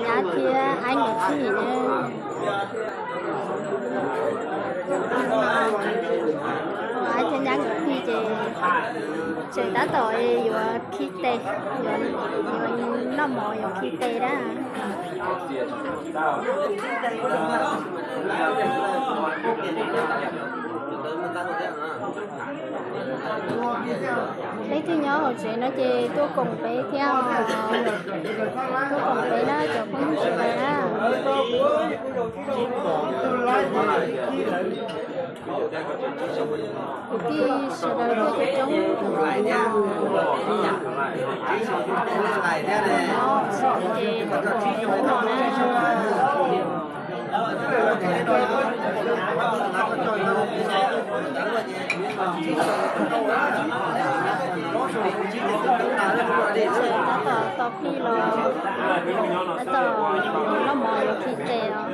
Nyab thiab Aib nkawd txij na. Aib thiab nyab nkawd txij ces tseem tab tom yuav khi tes, yuav, yuav noj mov yuav khi tes dab. Peb twb nyob hauv tsev no ces tuaj koom peb thiab os. Tuaj koom peb na cov phooj ywg sawv daws na. Kwv tij sawv daws tuaj coob coob. Ces tuaj koom peb hnub no na. Tab tom tau plig los tab tom noj mov yuav khi tes os.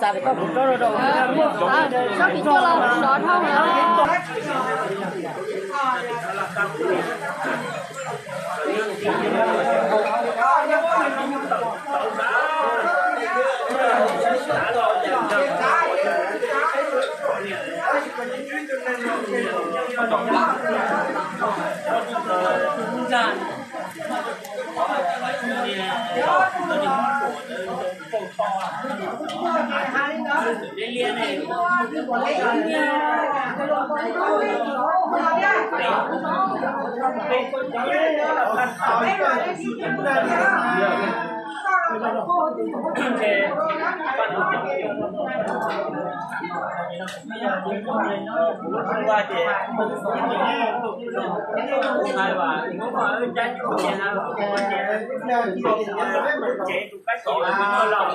Txav pim cuaj los sov dhau lawm.